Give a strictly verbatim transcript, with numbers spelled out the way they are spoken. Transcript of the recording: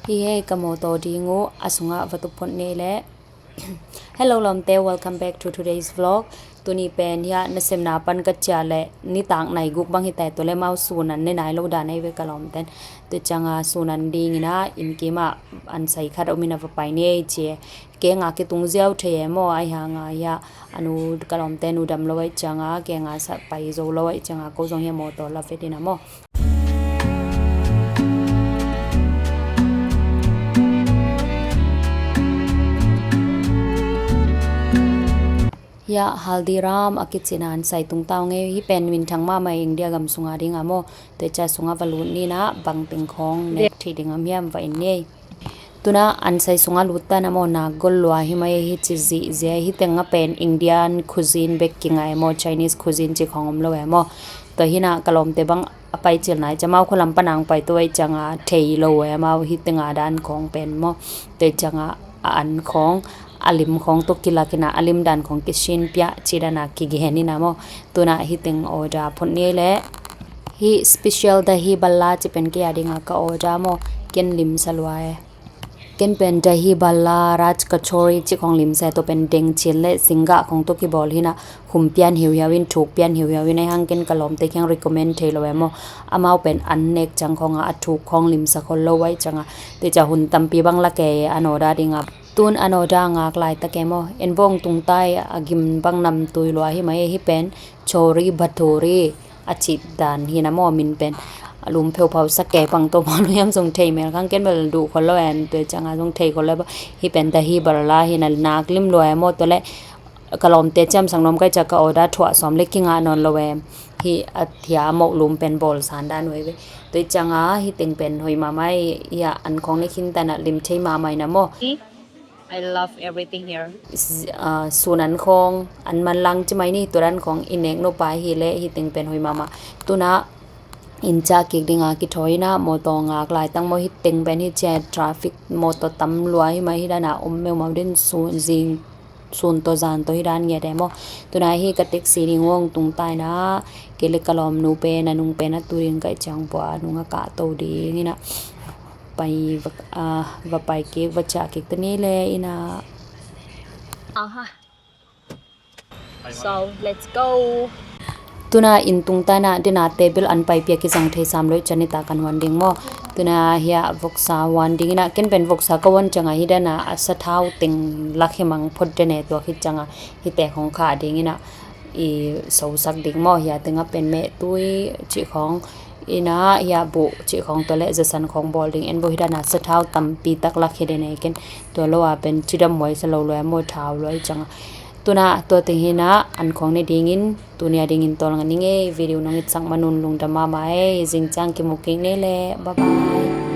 Hi hei, ka mawtaw ding uh a sungah va tuphot nei le. Hello lawmte, welcome back to today's vlog. Tuni pen hiah nasemna pan ka ciah le nitak nai guk bang hi ta, tua le amau sun an ne nai lo dan ahi ve ka lawmten. Tua cianga sun an dingin ah inn kimah an sai khat om in a va pai ni ei ci e. Keng a kitung ziau thei e maw, ahi hanga hiah a nu ka lawmte nu dam lo ahi cianga keng a sa pai zo lo ahi cianga ko zong hiah mawtaw la vet in a maw. Hiah Haldiram a kicina an sai tung ta ung ei. Hih pen minthang mahmah India gam sunga dinga maw. Tua ciang sunga va lut ni in ah bangteng khawng nek thei ding om hiam va en ni ei. Tuna an sai sunga lut ta in a maw, nak gol lua hi mai, hih ci zihzia hih teng a pen Indian cuisine bek kingai maw, Chinese cuisine ci khawng om lo e maw. Tua hi in ah ka lawmte bang a pai cil nai ciang amau khua lam pan ang pai tua ahi cianga thei lo e, amau hih tenga dan khawng pen maw. Tua cianga a an khawng a lim khawng tua kilak in ah a lim dan khawng kisin piah ci dan a kigen in a maw. Tuna hih teng order phot ni ei le. Hih special dahi bhalla ci pen kei a dinga ka order maw. Ken limsa lua e. Ken pen dahi bhalla, raj kachori ci khawng limsa e, tua pen deng cin le singgah khawng tua kibawl hi in ah hum pian hiuhiau in, thuk pian hiuhiau in, ahi hang ken ka lawmte kiang recommend thei lo e maw. Amau pen an nek ciang khawnga a thuk khawng limsa khol lo ahi cianga. Tua ciang hun tampi bang la kei an order dinga. Tun an order ngak laitak e maw. En bawng tung ta ei, a gim bang namtui lua hi mai, hih pen chori bhatori a cih dan hi in a maw, min pen a lum pheuphau sa kei pang tawh maw, hiam zong thei mel khang ken bel duh khol lo en, tua cianga zong thei khol lo e. Hih pen dahi bhalla hi in a nak lim lua e maw, tua le ka lawmte ciamsak nuam ka hih ciang ka order thuah sawm le kingah nawn lo e. Hih a thia a moh lum pen bawl san dan uh ahi ve. Tua cianga hih teng pen hoih mahmah ei, hiah an khawng ne khin ta in ah lim thei mahmah in a maw. I love everything here. Ah, sun an khawng, an manlang ci mai ni, tua dan khawng i nek nuam pai hi le, hih teng pen hoih mahmah. Tuna inn ciah kik dinga kithawi in ah mawtaw ngak laitak maw, hih teng pen hih ciang traffic mawtaw tam lua hi mai, hih dan a om meuhmah din sun zing sun tawh zan tawh hih dan ngiat e maw. Tuna hih ka taxi ding hong tung ta in ah kei le ka lawmnu pen a nung pen a tu ding ka hih ciang bua nung a kah to ding in ah pai va, ah, va pai kik, va ciah kik ta ni le in ah. Aha. So, let's go. Tuna inn tung ta in ah, dina table an pai piak i zang thei sam lo i ciang nitak an huan ding maw. Tuna hiah voksa huan ding in ah, ken pen voksa ka huan cianga hih dan a a sathau teng lak hi mang phot den e, tua khit cianga hihte khawng khah ding in ah i sosak ding maw. Hiah teng a pen mehtui cih khawng in ah, hiah buh cih khawng tua le zasan khawng bawl ding. En bawh hih dan a sathau tampi tak lak hi den e, ken tua lo a pen cidam huai sa lo lua e maw, thau lua i cianga. Tuna tua teng hi in ah an khawng ne dingin tuni a dingin tawlnga ning ei. Video nong itsak man un lungdam mahmah ei. Zing ciang kimu kik ni le. Bye bye.